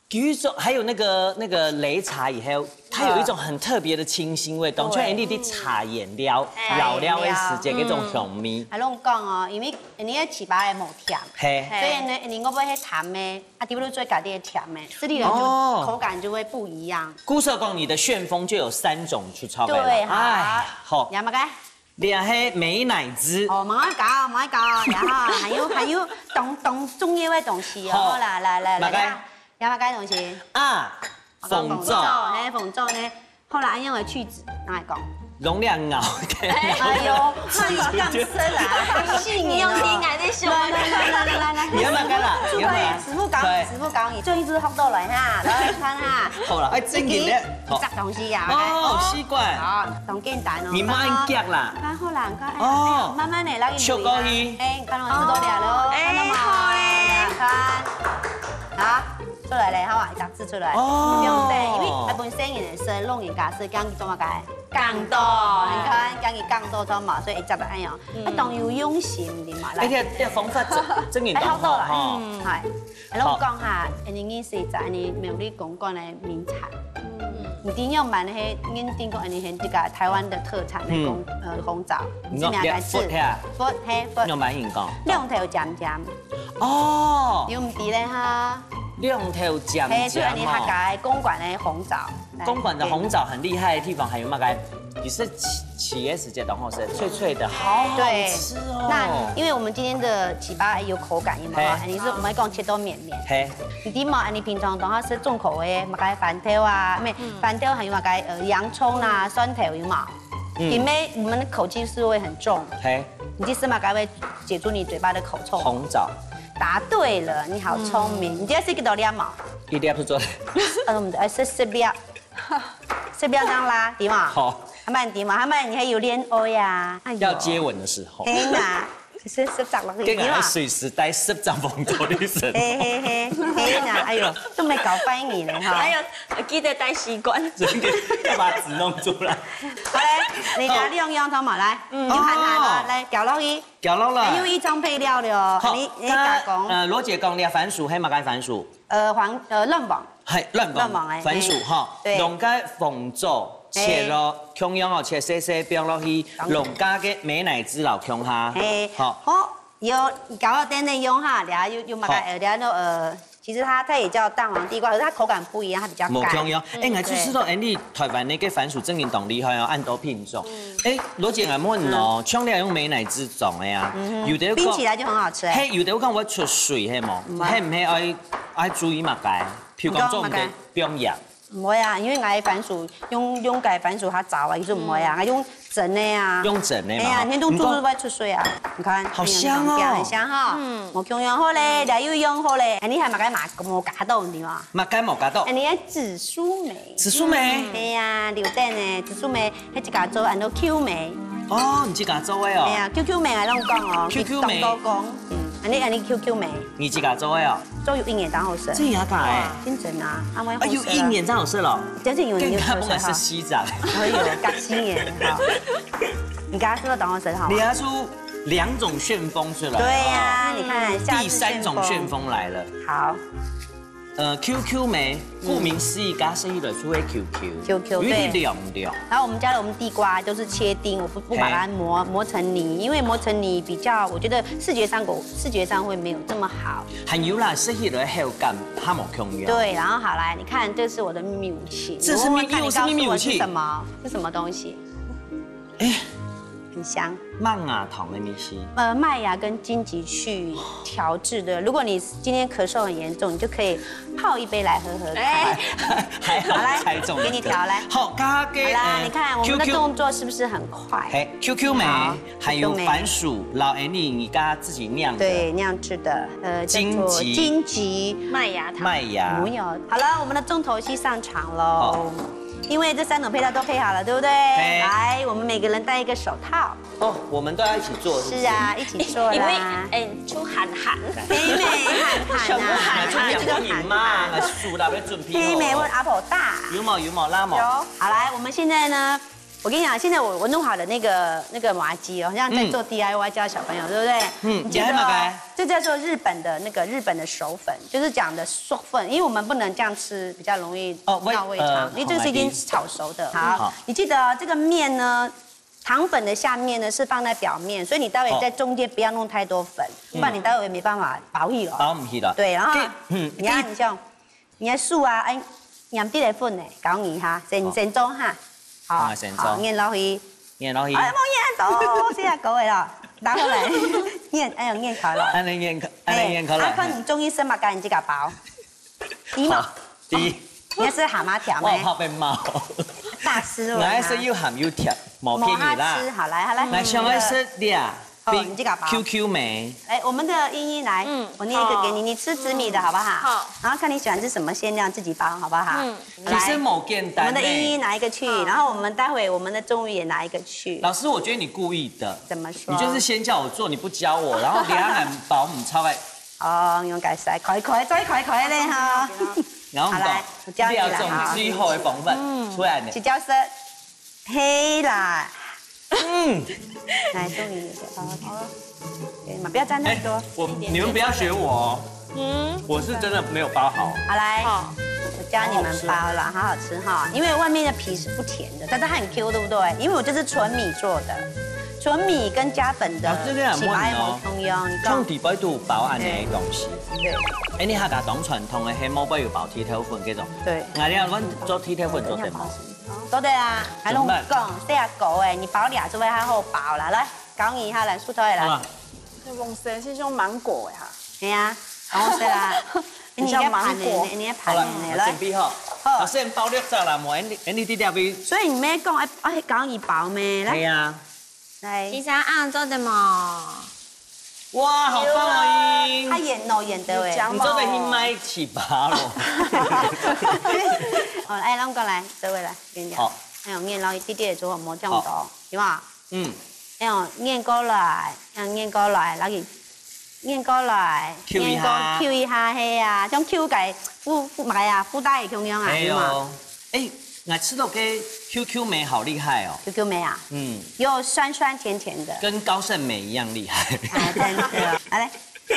比如說，還有那個，那個擂茶以後，它有一種很特別的清新味，當像你的茶醃料、哎。醃料的時節那種香味。嗯。還摎你講哦，因為你的粢粑也無甜，嘿。所以呢，你會不會係甜的？啊，底部做家己的甜的，這裡人就哦。口感就會不一樣。故所講，你的旋風就有三種出差了。對，好。哎，好。你要麼个？ 這係美乃滋。哦，莫愛搞，莫愛搞，然後還有，還有當，當重要个東西哦。好。好啦，來，來，來，麼个？來，來，麼个東西？啊，紅棗。紅棗，嘿，紅棗呢？好啦，恁樣个去籽，拿來講。攏了咬。哎喲，那你要幹麼啦？你用天然的胸。來，來，來，來，來，來。你要麼个啦？你要麼个？師傅教你，對。師傅教你，最後一隻學到來哈，來看哈。好啦，哎，正經的。 好。摘東西呀，哦，哎，哦。西瓜。好，當簡單哦。你莫恁遽啦。看好啦，看，哎呀，哦。哎呀，慢慢的，來，切過去。哎，看到我知道了咯，哦，看到嗎？哎，好嘞。看，好，出來了，好啊，一隻字出來。哦。對不對？因為大部分細人仔係，老人家係，這樣做麼个？講到，你看，這樣講到，知道嗎？所以一隻就恁樣，嗯。啊，當有用心的嘛，來。而且這方法真，真的當好，哎，好到了，吼。嗯。哎。 摎你講哈，恁樣認識一隻恁樣苗栗公館个名產。嗯。你知仰般係認定講恁樣係這個臺灣个特產个公，嗯。呃，紅棗，你知名个字？你講佛係啊？佛，嘿，佛。仰般形講？兩頭尖尖。哦。有毋知咧哈？兩頭尖尖哦。嘿，就恁樣客家个公館个紅棗。 公館的紅棗很厲害的地方還有麼个？也是起，起个時節當好食，脆脆的，好好吃哦。對，那因為我們今天的粢粑有口感，有沒有？嘿。你是我們講切到綿綿。嘿。你知無？你平常當好食重口味，麼个番豆啊，咩，嗯。番豆還有麼个，呃，洋蔥啊，蒜頭有無？嗯。因為我們的口氣是會很重。嘿。你這是麼个會解除你嘴巴的口臭？紅棗。答對了，你好聰明。嗯。你這是幾多粒嘛？一粒就做得。嗯，呃，係十粒。 十秒鐘啦，知無？好。還慢知無？還慢你還有戀愛呀。哎喲。要接吻的時候。嘿啦，十，十隻落去，知無？跟俺隨時帶十隻紅棗的人。嘿，嘿，嘿，嘿啦，哎喲，都沒搞壞你呢，哈。還有，記得帶吸管。真的，要把紙弄出來。好嘞，你拿兩樣，好嗎？來，嗯。你看看啊，哦。來，攪落去。攪落了。還有一種配料了哦，好，你，你加工。那，呃，羅姐講，你个番薯，係麼个番薯？呃，黃，呃，卵黃。 係，卵黃，卵黃个，番薯吼，嘿，對。摎該紅棗切落，嘿。共樣哦，切細細放落去，當然。摎該个美乃滋摎共下，嘿，好。好，有，你搞到等等用哈，等下又，又嘛个，好。呃，等下那，呃，其实它，它也叫蛋黄地瓜，可是它口感不一样，它比较干。無共樣。哎，嗯，𠊎就知道，對。哎，你台灣那个番薯正經當厲害哦，恁多品種。嗯。哎，羅姐，𠊎問哦，像你用美乃滋種的啊，嗯哼，有的有講，冰起來就很好吃哎。嘿，有的有講會出水，嘿無？嗯啊。嘿，毋係愛，愛注意麼个？譬如講做毋得放鹽。你講麼个？ 毋會啊，因為𠊎番薯用，用該番薯較燥啊，其實毋會啊，𠊎用蒸个啊。用蒸个嘛，哎呀，吼。你用煮就會出水啊。毋過，你看，好香哦。很香哈。嗯。無共樣好咧，這又用好咧。哎，你還麼个嘛，無加到，你知嗎？麼个無加到？哎，你愛紫蘇梅。紫蘇梅？哎呀，留等呢，紫蘇梅，迄一家做安到Q梅。哦，你自家做个哦。哎呀，QQ梅，𠊎攏講哦，QQ梅。當多講，嗯，安尼安尼QQ梅。你自家做个哦？ 做有一年當好食。真的假的？哇，真正啊，阿妹好食啊。啊，有一年當好食了。將近有年就出來哈。更加不敢吃西藏。哎呦，隔四年哈。你剛剛說的當好食哈。你還出兩種旋風出來了。對呀，哦。你看，夏日第三種旋風。旋風來了。好。呃，QQ梅，顧名思義，嗯。加上一个就會QQ，QQ，有一點對。涼涼。然後我們加了我們地瓜，就是切丁，我不，不把它嘿。磨，磨成泥，因為磨成泥比較，我覺得視覺上給我，視覺上會沒有這麼好。 還有啦，食起來口感較無共樣。對，然後好來，你看，這是我的秘武器。這是秘-，我問看你告訴我是什麼？又是秘武器。是什麼東西？哎。很香。麥芽糖的東西。呃，麥芽跟金桔去調製的。如果你今天咳嗽很嚴重，你就可以泡一杯來喝喝看。哎。還好，好，來，猜中一個。給你調，來。好，剛剛給，好啦，呃，你看我們的，QQ。動作是不是很快？嘿，QQ梅。好。 還有番薯，QQ梅。摎𠊎俚自家自己釀的。對，釀製的，呃，叫做金桔。金桔麥芽糖。麥芽。沒有。好了，我們的重頭戲上場囉。好。因為這三種配料都配好了，對不對？嘿。來，我們每個人戴一個手套。哦，我們都要一起做，是不是？是啊，一起做啦。因為，哎，就喊喊。黑莓喊喊啊，全部喊喊。啊，就喊喊。來，手拿來準備好。黑莓問阿婆大。有無？有無？有無？有。好，來，我們現在呢， 我跟你講，現在我，我弄好的那個，那個麻糬哦，好像在做，嗯。D I Y 教小朋友，對不對？嗯，你記得哦，你還沒改？這叫做日本的那個日本的手粉，就是講的手粉，因為我們不能這樣吃，比較容易，哦，胃，鬧胃腸，呃，因為這是已經炒熟的。好，好。你記得哦，這個麵呢，糖粉的下面呢是放在表面，所以你待會在中間不要弄太多粉，哦。不然你待會沒辦法包起來。包毋起來。對，然後這，嗯，你要，這你像 你个手啊，愛黏滴个粉呢，教你哈，先，好。先做哈。好，啊，先做。好，黏落去。黏落去。哎，莫黏到，這下搞个啦，拿過來。黏，哎呦，黏開了。恁樣黏開，恁樣黏開了。哎，啊，看你中意食麼个，你自家包。你嘛，好，第一。你愛食鹹啊甜的？我怕被罵。大師傅啊。𠊎愛食又鹹又甜，無騙你啦。無好吃，好來，好來。𠊎想愛食這。 哦，你自家包。QQ梅。哎，我們的茵茵來，嗯，我捏一個給你，好。你吃紫米的好不好？好。然後看你喜歡吃什麼餡料，自己包好不好？嗯。來，其實無簡單呢。我們的茵茵拿一個去，好。然後我們待會我們的仲瑜也拿一個去。老師，我覺得你故意的。怎麼說？你就是先叫我做，你不教我，然後你還喊包，嗯，超愛。哦，用該塞，快快，再快快嘞哈。然後我們好，來，我教你了哈。這種最後的部分，嗯，出來呢。去教室。 嘿啦。嗯。來，終於有點好好看。對嘛，不要沾太多。哎，我，你們不要學我哦。嗯。我是真的沒有包好。好，來，好。我教你們包了，好好吃哈，因為外面的皮是不甜的，但是它很Q，對不對？因為我就是純米做的，純米跟加粉的，哦，這個很穩哦。起碼也無共樣，你懂？像底背都有包恁樣的東西。對。哎，你還講當傳統的，黑毛包有包地頭粉這種。對。哎呀，我做地頭粉做得嗎？ 做得啊，還攏講，細阿哥誒，你包倆就會較好包啦。來，教你一下，來，出頭的來。好啊。這黃色是像芒果的哈。係啊，黃色啦。你个盤呢？你个盤呢？好了，來，準備好。好。老師，你包六隻啦，莫，你，你滴滴杯。所以你沒講，哎，哎，教你包咩？來。係啊。 來。其實啊，做得無？哇，好棒哦，茵茵。他演哦，演的哎。你做得去賣粢粑咯。哦，哎，讓我來，這位來，給你講。好。哎呦，念到一滴滴的時候，莫這樣多，好。有沒有？嗯。哎呦，念過來，哎呦，念過來，然後念過來，Q一下。念過，Q一下，係啊，像Q个附，附，買啊，附帶的共樣啊，哎呦。有沒有？ 哎，𠊎食到个QQ梅好厲害哦。QQ梅啊？嗯。又酸酸甜甜的。跟高勝美一樣厲害。哎，真的。來，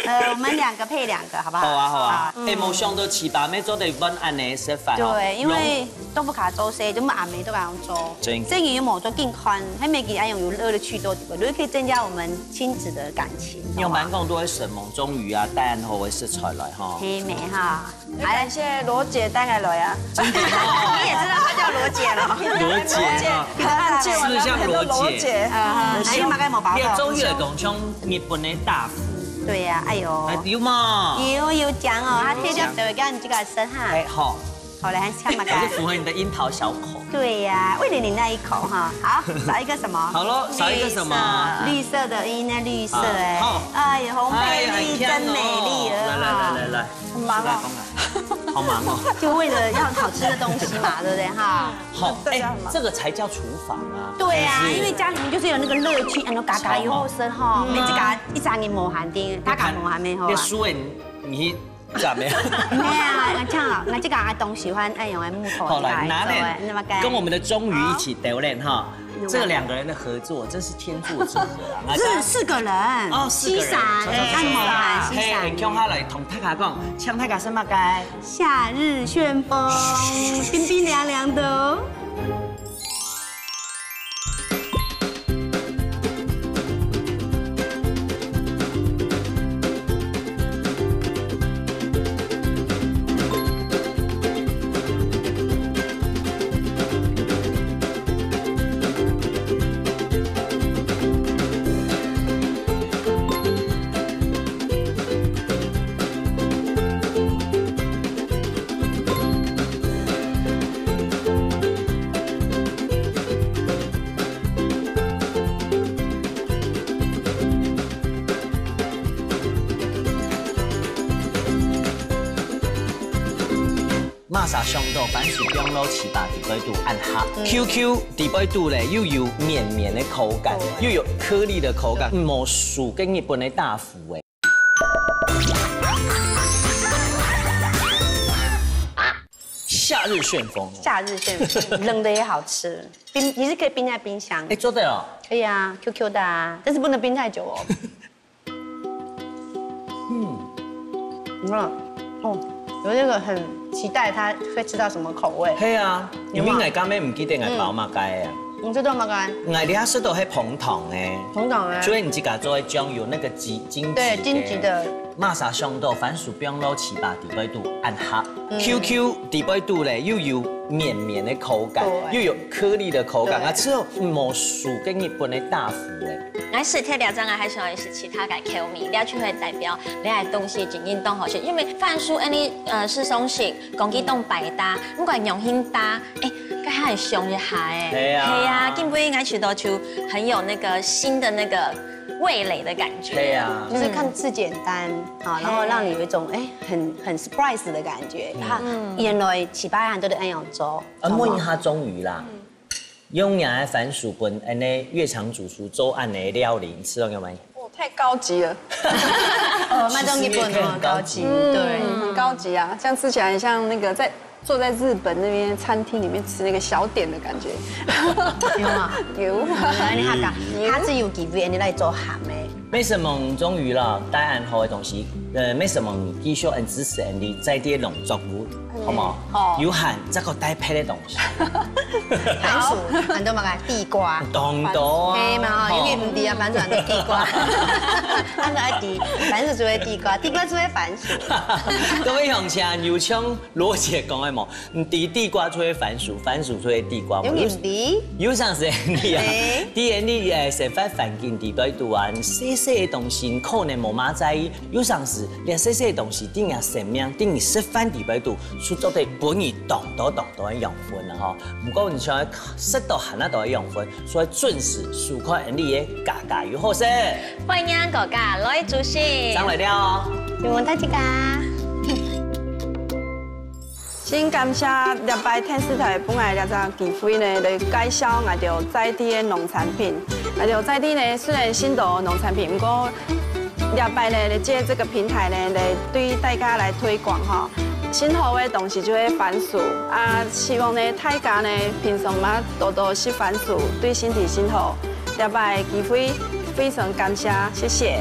呃，我們兩個配兩個，好不好？好啊，好啊。好。哎，無想到粢粑乜做得分恁樣食法哦。對，因為都毋會做事，就問阿姆都恁樣做。真的。生意又無做緊看，還沒給恁樣有樂趣多，你可以增加我們親子的感情。你有蠻講多的什麼，終於啊，帶恁好个食材來哈。嘿，美哈。 感謝羅姐帶來了呀。真的哦。你也知道她叫羅姐了。羅姐哈。羅姐，是不是像羅姐？羅姐。啊，還有麼个無包到？你終於來講像日本的大福。對呀，哎呦。哎，有嘛？有，有講哦，他貼掉手，叫你這個生哈。哎，好。好，來，還像麼个？還是符合你的櫻桃小口。對呀，為了你那一口哈。好，少一個什麼？好咯，少一個什麼？綠色。綠色的，應該綠色哎。啊，好。哎呀，紅配綠，哎呀，很香哦。真美麗啊。來，來，來，來，來。 很忙哦。好忙哦。就為了要好吃的東西嘛，對不對哈？好，哎，這個才叫廚房啊。對啊，是不是？因為家裡面就是有那個樂趣，然後嘎嘎又好吃哈，嗯。每次嘎一餐你無閒定，他嘎無閒沒好啊。你輸了，你怎麼樣？沒有啊，這樣啊，那這個啊，東喜歡愛用來木頭好，來，來拿來，做哎，那麼該跟我們的章魚一起鬥練哈。 這兩個人的合作真是天作之合啊！四，四個人。哦，四個人。西山，哎，按摩啊，西山。嘿，共下來同大家講，請大家食麼个？夏日旋風，冰冰涼涼的哦。 麼儕想到番薯放落粢粑裡背肚恁合，QQ裡背肚咧又有綿綿个口感，又有顆粒个口感，無輸該日本个大福欸。夏日旋風。夏日旋風，冷的也好吃，冰，也是可以冰在冰箱。欸，做得哦。可以啊，Q Q的啊，但是不能冰太久哦。 嗯。嗯，哦，有那個很期待他會吃到什麼口味。係啊，有嗎？因為𠊎根本毋記得𠊎包麼个啊。嗯。你知道麼个？𠊎這下食到係紅糖欸。紅糖欸。所以你自家做个醬油，那個金，金桔的。對，金桔的。麼儕想到番薯放落粢粑裡背肚恁合，QQ裡背肚咧，又有綿綿个口感，對。又有顆粒个口感，對。啊，之後無輸該日本个大福欸。 𠊎食忒這隻，𠊎還想愛食其他个口味，這就會代表這个東西真正當好食。因為番薯恁呢，呃，係鬆脆，講起當百搭，毋管用心搭，欸，該還香一下欸。係啊。係啊，今晡𠊎食到就很有那個新的那個味蕾的感覺。係啊。就是看似簡單，啊，然後讓你有一種，欸，很，很surprise的感覺。它原來粢粑很多都恁樣做。啊，問一下章魚啦。 用若个番薯分恁呢月常主廚做恁呢料理，你吃到有沒有？哦，太高級了。哦，那種日本哦，很高級。高級，嗯，對。很高級啊，这样吃起来很像那个在，坐在日本那边餐厅里面吃那个小点的感觉。有啊。有。你看看，有。下次有機會，你來做鹹的。 為什麼章魚啦，帶恁好个東西，呃，為什麼你繼續恁支持恁呢在地農作物，好無？好。有閒再過帶別个東西。番薯，很多麼个地瓜。當多啊。係嘛，吼，吼。因為毋知啊，番薯很多地瓜。番薯愛地，番薯就會地瓜，地瓜就會番薯。各位鄉親，有像羅姐講个無？ 毋知地瓜就係番薯，番薯就係地瓜。有毋知？有常時你啊，欸。在你个生活環境裡背肚啊，細細个東西可能無麼在意，有常時連細細个東西，對你生命，對你食飯裡背肚，就做得分你當多當多个養分啊吼。毋過你想愛食到恁多个養分， 所以準時收看𠊎俚个家家有好食。歡迎大家來支持。正來尞哦。有問大家。真感謝這擺電視台分𠊎這隻機會呢，來介紹𠊎兜在地个農產品。𠊎兜在地呢，雖然新多農產品，毋過 這擺呢，來藉這個平台呢，來對大家來推廣吼。新好个東西就係番薯啊，希望呢大家呢平常嘛多多食番薯，對身體真好。這擺機會非常感謝，謝謝。